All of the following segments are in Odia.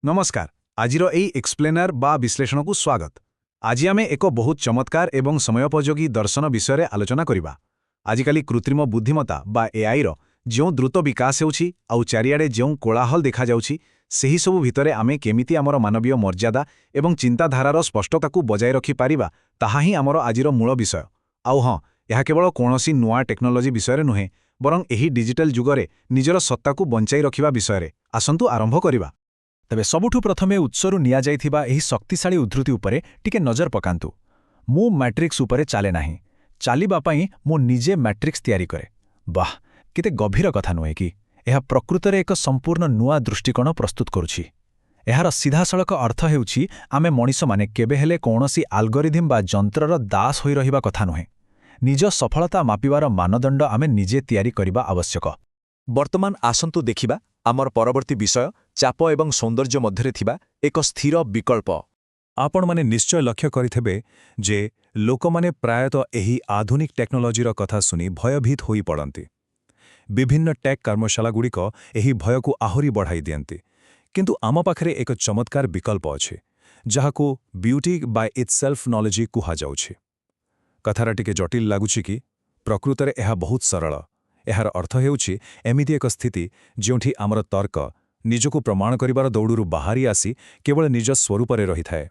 ନମସ୍କାର, ଆଜିର ଏହି ଏକ୍ସପ୍ଲେନର ବା ବିଶ୍ଳେଷଣକୁ ସ୍ୱାଗତ। ଆଜି ଆମେ ଏକ ବହୁତ ଚମତ୍କାର ଏବଂ ସମୟୋପଯୋଗୀ ଦର୍ଶନ ବିଷୟରେ ଆଲୋଚନା କରିବା। ଆଜିକାଲି କୃତ୍ରିମ ବୁଦ୍ଧିମତ୍ତା ବା ଏଆଇର ଯେଉଁ ଦ୍ରୁତ ବିକାଶ ହେଉଛି ଆଉ ଚାରିଆଡ଼େ ଯେଉଁ କୋଳାହଳ ଦେଖାଯାଉଛି, ସେହିସବୁ ଭିତରେ ଆମେ କେମିତି ଆମର ମାନବୀୟ ମର୍ଯ୍ୟାଦା ଏବଂ ଚିନ୍ତାଧାରାର ସ୍ପଷ୍ଟତାକୁ ବଜାୟ ରଖିପାରିବା, ତାହା ହିଁ ଆମର ଆଜିର ମୂଳ ବିଷୟ। ଆଉ ହଁ, ଏହା କେବଳ କୌଣସି ନୂଆ ଟେକ୍ନୋଲୋଜି ବିଷୟରେ ନୁହେଁ, ବରଂ ଏହି ଡିଜିଟାଲ ଯୁଗରେ ନିଜର ସତ୍ତାକୁ ବଞ୍ଚାଇ ରଖିବା ବିଷୟରେ। ଆସନ୍ତୁ ଆରମ୍ଭ କରିବା। ତେବେ ସବୁଠୁ ପ୍ରଥମେ ଉତ୍ସରୁ ନିଆଯାଇଥିବା ଏହି ଶକ୍ତିଶାଳୀ ଉଦ୍ଧୃତି ଉପରେ ଟିକେ ନଜର ପକାନ୍ତୁ। "ମୁଁ ମ୍ୟାଟ୍ରିକ୍ସ ଉପରେ ଚାଲେ ନାହିଁ, ଚାଲିବା ପାଇଁ ମୁଁ ନିଜେ ମ୍ୟାଟ୍ରିକ୍ସ ତିଆରି କରେ।" ବାଃ, କେତେ ଗଭୀର କଥା ନୁହେଁ କି? ଏହା ପ୍ରକୃତରେ ଏକ ସମ୍ପୂର୍ଣ୍ଣ ନୂଆ ଦୃଷ୍ଟିକୋଣ ପ୍ରସ୍ତୁତ କରୁଛି। ଏହାର ସିଧାସଳଖ ଅର୍ଥ ହେଉଛି, ଆମେ ମଣିଷମାନେ କେବେ ହେଲେ କୌଣସି ଆଲଗୋରିଧିମ୍ ବା ଯନ୍ତ୍ରର ଦାସ ହୋଇ ରହିବା କଥା ନୁହେଁ। ନିଜ ସଫଳତା ମାପିବାର ମାନଦଣ୍ଡ ଆମେ ନିଜେ ତିଆରି କରିବା ଆବଶ୍ୟକ। ବର୍ତ୍ତମାନ ଆସନ୍ତୁ ଦେଖିବା ଆମର ପରବର୍ତ୍ତୀ ବିଷୟ, ଚାପ ଏବଂ ସୌନ୍ଦର୍ଯ୍ୟ ମଧ୍ୟରେ ଥିବା ଏକ ସ୍ଥିର ବିକଳ୍ପ। ଆପଣମାନେ ନିଶ୍ଚୟ ଲକ୍ଷ୍ୟ କରିଥିବେ ଯେ ଲୋକମାନେ ପ୍ରାୟତଃ ଏହି ଆଧୁନିକ ଟେକ୍ନୋଲୋଜିର କଥା ଶୁଣି ଭୟଭୀତ ହୋଇପଡ଼ନ୍ତି। ବିଭିନ୍ନ ଟେକ୍ କର୍ମଶାଳାଗୁଡ଼ିକ ଏହି ଭୟକୁ ଆହୁରି ବଢ଼ାଇ ଦିଅନ୍ତି। କିନ୍ତୁ ଆମ ପାଖରେ ଏକ ଚମତ୍କାର ବିକଳ୍ପ ଅଛି, ଯାହାକୁ ବ୍ୟୁଟି ବାଇ ଇଟ୍ସେଲ୍ଫ ନଲେଜି କୁହାଯାଉଛି। କଥାଟା ଟିକେ ଜଟିଳ ଲାଗୁଛି କି? ପ୍ରକୃତରେ ଏହା ବହୁତ ସରଳ। ଏହାର ଅର୍ଥ ହେଉଛି ଏମିତି ଏକ ସ୍ଥିତି, ଯେଉଁଠି ଆମର ତର୍କ ନିଜକୁ ପ୍ରମାଣ କରିବାର ଦୌଡ଼ରୁ ବାହାରି ଆସି କେବଳ ନିଜ ସ୍ୱରୂପରେ ରହିଥାଏ।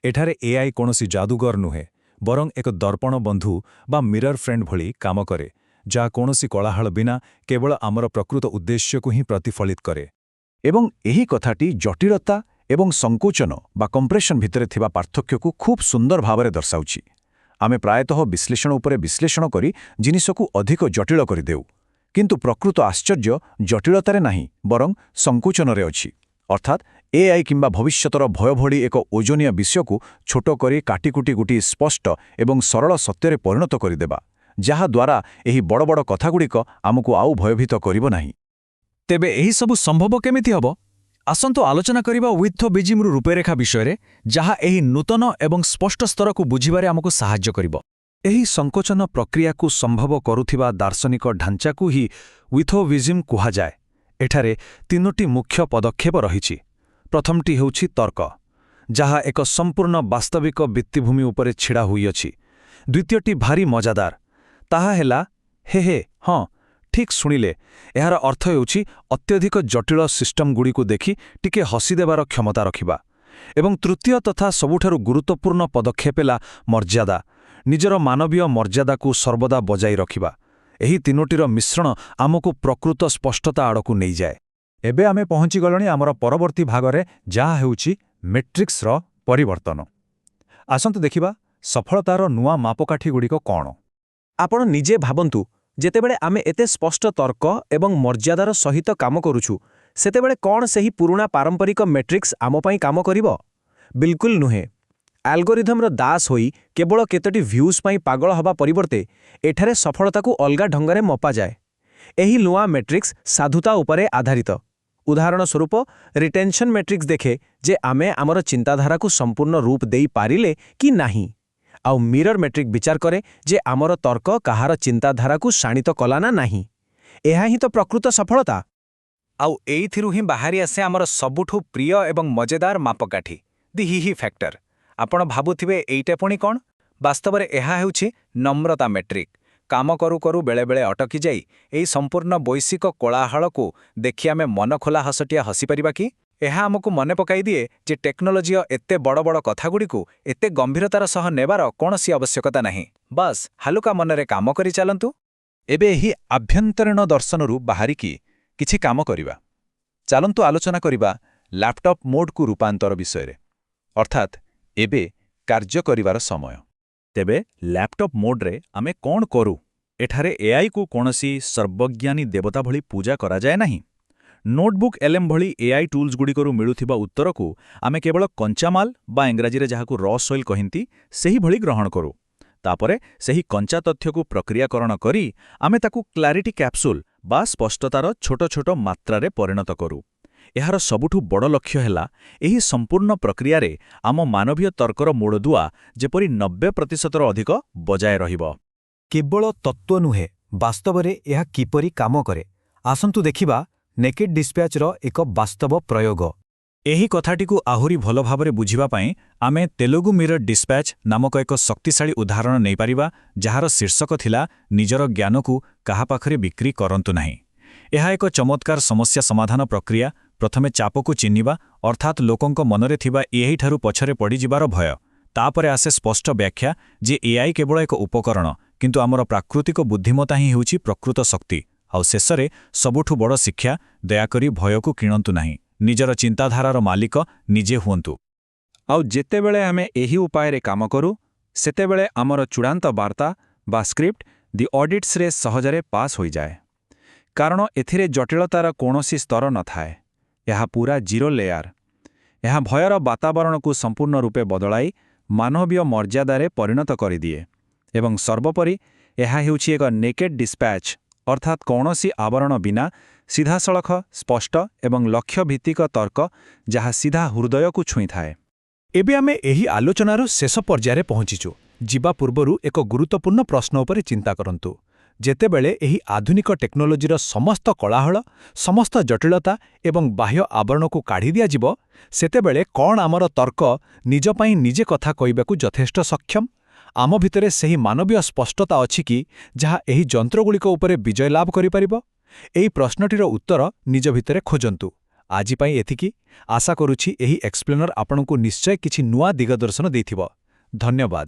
ଏଠାରେ ଏଆଇ କୌଣସି ଯାଦୁଗର ନୁହେଁ, ବରଂ ଏକ ଦର୍ପଣ ବନ୍ଧୁ ବା ମିରର ଫ୍ରେଣ୍ଡ ଭଳି କାମ କରେ, ଯାହା କୌଣସି କୋଳାହଳ ବିନା କେବଳ ଆମର ପ୍ରକୃତ ଉଦ୍ଦେଶ୍ୟକୁ ହିଁ ପ୍ରତିଫଳିତ କରେ। ଏବଂ ଏହି କଥାଟି ଜଟିଳତା ଏବଂ ସଂକୋଚନ ବା କମ୍ପ୍ରେସନ୍ ଭିତରେ ଥିବା ପାର୍ଥକ୍ୟକୁ ଖୁବ୍ ସୁନ୍ଦର ଭାବରେ ଦର୍ଶାଉଛି। ଆମେ ପ୍ରାୟତଃ ବିଶ୍ଳେଷଣ ଉପରେ ବିଶ୍ଳେଷଣ କରି ଜିନିଷକୁ ଅଧିକ ଜଟିଳ କରିଦେଉ। କିନ୍ତୁ ପ୍ରକୃତ ଆଶ୍ଚର୍ଯ୍ୟ ଜଟିଳତାରେ ନାହିଁ, ବରଂ ସଂକୋଚନରେ ଅଛି। ଅର୍ଥାତ୍ ଏଆଇ କିମ୍ବା ଭବିଷ୍ୟତର ଭୟ ଭଳି ଏକ ଓଜନିଆ ବିଷୟକୁ ଛୋଟ କରି କାଟିକୁଟି ଗୋଟିଏ ସ୍ପଷ୍ଟ ଏବଂ ସରଳ ସତ୍ୟରେ ପରିଣତ କରିଦେବା, ଯାହାଦ୍ୱାରା ଏହି ବଡ଼ ବଡ଼ କଥାଗୁଡ଼ିକ ଆମକୁ ଆଉ ଭୟଭୀତ କରିବ ନାହିଁ। ତେବେ ଏହିସବୁ ସମ୍ଭବ କେମିତି ହେବ? ଆସନ୍ତୁ ଆଲୋଚନା କରିବା ୱିଥୋବିଜିମ୍ର ରୂପରେଖା ବିଷୟରେ, ଯାହା ଏହି ନୂତନ ଏବଂ ସ୍ପଷ୍ଟ ସ୍ତରକୁ ବୁଝିବାରେ ଆମକୁ ସାହାଯ୍ୟ କରିବ। ଏହି ସଂକୋଚନ ପ୍ରକ୍ରିୟାକୁ ସମ୍ଭବ କରୁଥିବା ଦାର୍ଶନିକ ଢାଞ୍ଚାକୁ ହିଁ ୱିଥୋଭିଜିମ୍ କୁହାଯାଏ। ଏଠାରେ ତିନୋଟି ମୁଖ୍ୟ ପଦକ୍ଷେପ ରହିଛି। ପ୍ରଥମଟି ହେଉଛି ତର୍କ, ଯାହା ଏକ ସମ୍ପୂର୍ଣ୍ଣ ବାସ୍ତବିକ ଭିତ୍ତିଭୂମି ଉପରେ ଛିଡ଼ା ହୋଇଅଛି। ଦ୍ୱିତୀୟଟି ଭାରି ମଜାଦାର। ତାହା ହେଲା ହେ ହେ। ହଁ, ଠିକ୍ ଶୁଣିଲେ, ଏହାର ଅର୍ଥ ହେଉଛି ଅତ୍ୟଧିକ ଜଟିଳ ସିଷ୍ଟମଗୁଡ଼ିକୁ ଦେଖି ଟିକେ ହସିଦେବାର କ୍ଷମତା ରଖିବା। ଏବଂ ତୃତୀୟ ତଥା ସବୁଠାରୁ ଗୁରୁତ୍ୱପୂର୍ଣ୍ଣ ପଦକ୍ଷେପ ହେଲା ମର୍ଯ୍ୟାଦା, ନିଜର ମାନବୀୟ ମର୍ଯ୍ୟାଦାକୁ ସର୍ବଦା ବଜାଇ ରଖିବା। ଏହି ତିନୋଟିର ମିଶ୍ରଣ ଆମକୁ ପ୍ରକୃତ ସ୍ପଷ୍ଟତା ଆଡ଼କୁ ନେଇଯାଏ। ଏବେ ଆମେ ପହଞ୍ଚିଗଲଣି ଆମର ପରବର୍ତ୍ତୀ ଭାଗରେ, ଯାହା ହେଉଛି ମେଟ୍ରିକ୍ସର ପରିବର୍ତ୍ତନ। ଆସନ୍ତୁ ଦେଖିବା ସଫଳତାର ନୂଆ ମାପକାଠିଗୁଡ଼ିକ କ'ଣ। ଆପଣ ନିଜେ ଭାବନ୍ତୁ, ଯେତେବେଳେ ଆମେ ଏତେ ସ୍ପଷ୍ଟ ତର୍କ ଏବଂ ମର୍ଯ୍ୟାଦାର ସହିତ କାମ କରୁଛୁ, ସେତେବେଳେ କ'ଣ ସେହି ପୁରୁଣା ପାରମ୍ପରିକ ମେଟ୍ରିକ୍ସ ଆମ ପାଇଁ କାମ କରିବ? ବିଲକୁଲ ନୁହେଁ। ଆଲଗୋରିଧମର ଦାସ ହୋଇ କେବଳ କେତୋଟି ଭ୍ୟୁଜ୍ ପାଇଁ ପାଗଳ ହେବା ପରିବର୍ତ୍ତେ ଏଠାରେ ସଫଳତାକୁ ଅଲଗା ଢଙ୍ଗରେ ମପାଯାଏ। ଏହି ନୂଆ ମେଟ୍ରିକ୍ସ ସାଧୁତା ଉପରେ ଆଧାରିତ। ଉଦାହରଣ ସ୍ୱରୂପ, ରିଟେନସନ୍ ମେଟ୍ରିକ୍ସ ଦେଖେ ଯେ ଆମେ ଆମର ଚିନ୍ତାଧାରାକୁ ସମ୍ପୂର୍ଣ୍ଣ ରୂପ ଦେଇପାରିଲେ କି ନାହିଁ, ଆଉ ମିରର ମେଟ୍ରିକ୍ ବିଚାର କରେ ଯେ ଆମର ତର୍କ କାହାର ଚିନ୍ତାଧାରାକୁ ଶାଣିତ କଲା ନା ନାହିଁ। ଏହା ହିଁ ତ ପ୍ରକୃତ ସଫଳତା। ଆଉ ଏଇଥିରୁ ହିଁ ବାହାରି ଆସେ ଆମର ସବୁଠୁ ପ୍ରିୟ ଏବଂ ମଜେଦାର ମାପକାଠି, ଦି ହି ହି ଫ୍ୟାକ୍ଟର। ଆପଣ ଭାବୁଥିବେ, ଏଇଟା ପୁଣି କ'ଣ? ବାସ୍ତବରେ ଏହା ହେଉଛି ନମ୍ରତା ମେଟ୍ରିକ୍। କାମ କରୁ କରୁ ବେଳେବେଳେ ଅଟକି ଯାଇ ଏହି ସମ୍ପୂର୍ଣ୍ଣ ବୈଶ୍ୱିକ କୋଳାହଳକୁ ଦେଖି ଆମେ ମନଖୋଲା ହସଟିଏ ହସିପାରିବା କି? ଏହା ଆମକୁ ମନେ ପକାଇ ଦିଏ ଯେ ଟେକ୍ନୋଲୋଜିର ଏତେ ବଡ଼ ବଡ଼ କଥାଗୁଡ଼ିକୁ ଏତେ ଗମ୍ଭୀରତାର ସହ ନେବାର କୌଣସି ଆବଶ୍ୟକତା ନାହିଁ। ବାସ୍, ହାଲୁକା ମନରେ କାମ କରି ଚାଲନ୍ତୁ। ଏବେ ଏହି ଆଭ୍ୟନ୍ତରୀଣ ଦର୍ଶନରୁ ବାହାରିକି କିଛି କାମ କରିବା। ଚାଲନ୍ତୁ ଆଲୋଚନା କରିବା ଲ୍ୟାପଟପ୍ ମୋଡ୍କୁ ରୂପାନ୍ତର ବିଷୟରେ। ଅର୍ଥାତ୍ ଏବେ କାର୍ଯ୍ୟ କରିବାର ସମୟ। ତେବେ ଲ୍ୟାପଟପ୍ ମୋଡ୍ରେ ଆମେ କ'ଣ କରୁ? ଏଠାରେ ଏଆଇକୁ କୌଣସି ସର୍ବଜ୍ଞାନୀ ଦେବତା ଭଳି ପୂଜା କରାଯାଏ ନାହିଁ। ନୋଟବୁକ୍ ଏଲ୍ଏମ୍ ଭଳି ଏଆଇ ଟୁଲ୍ସଗୁଡ଼ିକରୁ ମିଳୁଥିବା ଉତ୍ତରକୁ ଆମେ କେବଳ କଞ୍ଚାମାଲ ବା ଇଂରାଜୀରେ ଯାହାକୁ ର ସଏଲ୍ କହନ୍ତି, ସେହିଭଳି ଗ୍ରହଣ କରୁ। ତାପରେ ସେହି କଞ୍ଚା ତଥ୍ୟକୁ ପ୍ରକ୍ରିୟାକରଣ କରି ଆମେ ତାକୁ କ୍ଲାରିଟି କ୍ୟାପସୁଲ୍ ବା ସ୍ପଷ୍ଟତାର ଛୋଟ ଛୋଟ ମାତ୍ରାରେ ପରିଣତ କରୁ। ଏହାର ସବୁଠୁ ବଡ଼ ଲକ୍ଷ୍ୟ ହେଲା, ଏହି ସମ୍ପୂର୍ଣ୍ଣ ପ୍ରକ୍ରିୟାରେ ଆମ ମାନବୀୟ ତର୍କର ମୂଳଦୁଆ ଯେପରି 90%ର ଅଧିକ ବଜାୟ ରହିବ। କେବଳ ତତ୍ତ୍ୱ ନୁହେଁ, ବାସ୍ତବରେ ଏହା କିପରି କାମ କରେ, ଆସନ୍ତୁ ଦେଖିବା ନେକେଡ୍ ଡିସ୍ପ୍ୟାଚ୍ର ଏକ ବାସ୍ତବ ପ୍ରୟୋଗ। ଏହି କଥାଟିକୁ ଆହୁରି ଭଲ ଭାବରେ ବୁଝିବା ପାଇଁ ଆମେ ତେଲୁଗୁ ମିରର ଡିସ୍ପ୍ୟାଚ୍ ନାମକ ଏକ ଶକ୍ତିଶାଳୀ ଉଦାହରଣ ନେଇପାରିବା, ଯାହାର ଶୀର୍ଷକ ଥିଲା ନିଜର ଜ୍ଞାନକୁ କାହା ପାଖରେ ବିକ୍ରି କରନ୍ତୁ ନାହିଁ। ଏହା ଏକ ଚମତ୍କାର ସମସ୍ୟା ସମାଧାନ ପ୍ରକ୍ରିୟା। ପ୍ରଥମେ ଚାପକୁ ଚିହ୍ନିବା, ଅର୍ଥାତ୍ ଲୋକଙ୍କ ମନରେ ଥିବା ଏଆଇଠାରୁ ପଛରେ ପଡ଼ିଯିବାର ଭୟ। ତାପରେ ଆସେ ସ୍ପଷ୍ଟ ବ୍ୟାଖ୍ୟା ଯେ ଏଆଇ କେବଳ ଏକ ଉପକରଣ, କିନ୍ତୁ ଆମର ପ୍ରାକୃତିକ ବୁଦ୍ଧିମତା ହିଁ ହେଉଛି ପ୍ରକୃତ ଶକ୍ତି। ଆଉ ଶେଷରେ ସବୁଠୁ ବଡ଼ ଶିକ୍ଷା, ଦୟାକରି ଭୟକୁ କିଣନ୍ତୁ ନାହିଁ। ନିଜର ଚିନ୍ତାଧାରାର ମାଲିକ ନିଜେ ହୁଅନ୍ତୁ। ଆଉ ଯେତେବେଳେ ଆମେ ଏହି ଉପାୟରେ କାମ କରୁ, ସେତେବେଳେ ଆମର ଚୂଡ଼ାନ୍ତ ବାର୍ତ୍ତା ବା ସ୍କ୍ରିପ୍ଟ ଦି ଅଡିଟ୍ସରେ ସହଜରେ ପାସ୍ ହୋଇଯାଏ। କାରଣ ଏଥିରେ ଜଟିଳତାର କୌଣସି ସ୍ତର ନଥାଏ। ଏହା ପୂରା ଜିରୋ ଲେୟାର। ଏହା ଭୟର ବାତାବରଣକୁ ସମ୍ପୂର୍ଣ୍ଣ ରୂପେ ବଦଳାଇ ମାନବୀୟ ମର୍ଯ୍ୟାଦାରେ ପରିଣତ କରିଦିଏ। ଏବଂ ସର୍ବୋପରି ଏହା ହେଉଛି ଏକ ନେକେଡ୍ ଡିସ୍ପ୍ୟାଚ୍, ଅର୍ଥାତ୍ କୌଣସି ଆବରଣ ବିନା ସିଧାସଳଖ, ସ୍ପଷ୍ଟ ଏବଂ ଲକ୍ଷ୍ୟଭିତ୍ତିକ ତର୍କ, ଯାହା ସିଧା ହୃଦୟକୁ ଛୁଇଁଥାଏ। ଏବେ ଆମେ ଏହି ଆଲୋଚନାର ଶେଷ ପର୍ଯ୍ୟାୟରେ ପହଞ୍ଚିଛୁ। ଯିବା ପୂର୍ବରୁ ଏକ ଗୁରୁତ୍ୱପୂର୍ଣ୍ଣ ପ୍ରଶ୍ନ ଉପରେ ଚିନ୍ତା କରନ୍ତୁ। ଯେତେବେଳେ ଏହି ଆଧୁନିକ ଟେକ୍ନୋଲୋଜିର ସମସ୍ତ କୋଳାହଳ, ସମସ୍ତ ଜଟିଳତା ଏବଂ ବାହ୍ୟ ଆବରଣକୁ କାଢ଼ି ଦିଆଯିବ, ସେତେବେଳେ କ'ଣ ଆମର ତର୍କ ନିଜ ପାଇଁ ନିଜେ କଥା କହିବାକୁ ଯଥେଷ୍ଟ ସକ୍ଷମ? ଆମ ଭିତରେ ସେହି ମାନବୀୟ ସ୍ପଷ୍ଟତା ଅଛି କି, ଯାହା ଏହି ଯନ୍ତ୍ରଗୁଡ଼ିକ ଉପରେ ବିଜୟ ଲାଭ କରିପାରିବ? ଏହି ପ୍ରଶ୍ନଟିର ଉତ୍ତର ନିଜ ଭିତରେ ଖୋଜନ୍ତୁ। ଆଜି ପାଇଁ ଏତିକି। ଆଶା କରୁଛି ଏହି ଏକ୍ସପ୍ଲେନର ଆପଣଙ୍କୁ ନିଶ୍ଚୟ କିଛି ନୂଆ ଦିଗଦର୍ଶନ ଦେଇଥିବ। ଧନ୍ୟବାଦ।